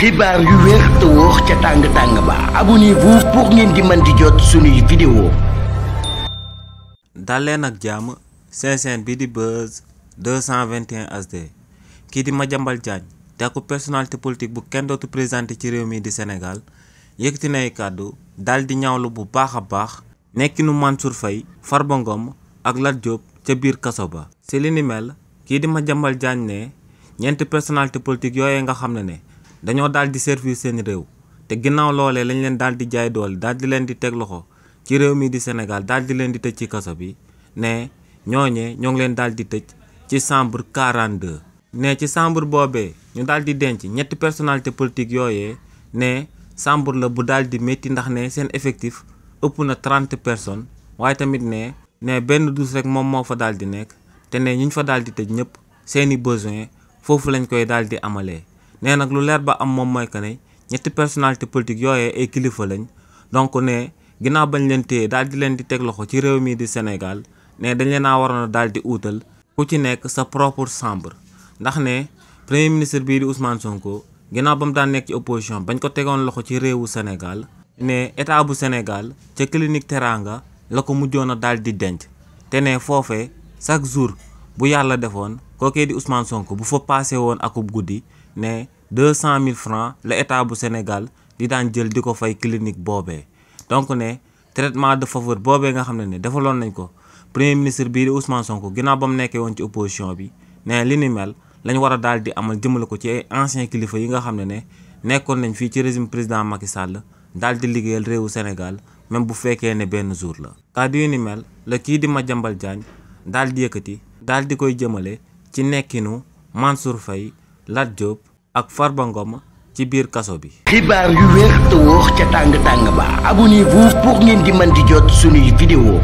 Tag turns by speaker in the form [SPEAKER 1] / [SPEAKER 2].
[SPEAKER 1] xibaar yu wér te wóor ca tàng ba abonnez-vous pour ngeen di mën di jot suñuy vidéo.
[SPEAKER 2] dal leen ak jàmm seen chaîne bi di Buzz 221 HD kii di Madiambal Diagne te ak personnalité politique bu kenn dootu présenté ci réew mi di Sénégal yëkkati na ay kàddu daal di ñaawlu bu baax a baax nekkinu Mansour Faye Farba Ngom ak Lat Diop ca biir kaso ba. si li ni mel kii di Madiambal Diagne ne ñeenti personnalité politique yooyee nga xam ne dañoo daal di servir seen réew te ginnaaw loolee lañ leen daal di jaay doole daal di leen di teg loxo ci réew mi di Sénégal daal di leen di tëj ci kaso bi ne ñooñee ñoo ngi leen daal di tëj ci chambre 42. ne ci chambre boobee ñu daal di denc ñetti personnalité politique yooyee ne chambre la bu daal di métti ndax ne seen effectif ëpp na 30 personnes waaye tamit ne benn douche rek moom moo fa daal di nekk te ne ñu fa daal di tëj ñëpp seeni besoin foofu lañ koy daal di amalee. nee nag lu leer ba am moom mooy que ne ñetti personnalité politique yooyee ay kilifa lañ donc ne ginnaaw bañ leen téye daal di leen di teg loxo ci réew mii di Sénégal ne dañ leen a waroon a daal di uutal ku ci nekk sa propre chambre ndax ne premier ministre bii di Ousmane Sonko ginnaaw ba mu daan nekk ci opposition bañ ko tegoon loxo ci réewu Sénégal ne état bu Sénégal ca clinique Teranga la ko mujjoon a daal di denc te ne foofee chaque jour bu yàlla defoon kookee di Ousmane Sonko bu fa passé woon akub guddi ne 200 000 francs la état bu Sénégal di daan jël di ko fay clinique boobee donc ne traitement de faveur boobee nga xam ne defaloon nañ ko premier ministre bii di Ousmane Sonko ginnaaw ba mu nekkee woon ci opposition bi ne li ni mel lañ war a daal di amal jëmale ko ci ay anciens kilifa yi nga xam ne nekkoon nañ fii ci régime président Macky Sall daal di liggéeyal réewu Sénégal même bu fekkee ne benn jour la. kàddu yu ni mel la kii di Madiambal Diagne daal di yëkkati daal di koy jëmale ci nekkinu Mansour Faye Lat Diop ak Farba Ngom ci biir kaso bi.
[SPEAKER 1] xibaar yu wér te wóor ca tàng ba abonnez-vous pour ngeen di mën di jot suñuy vidéo.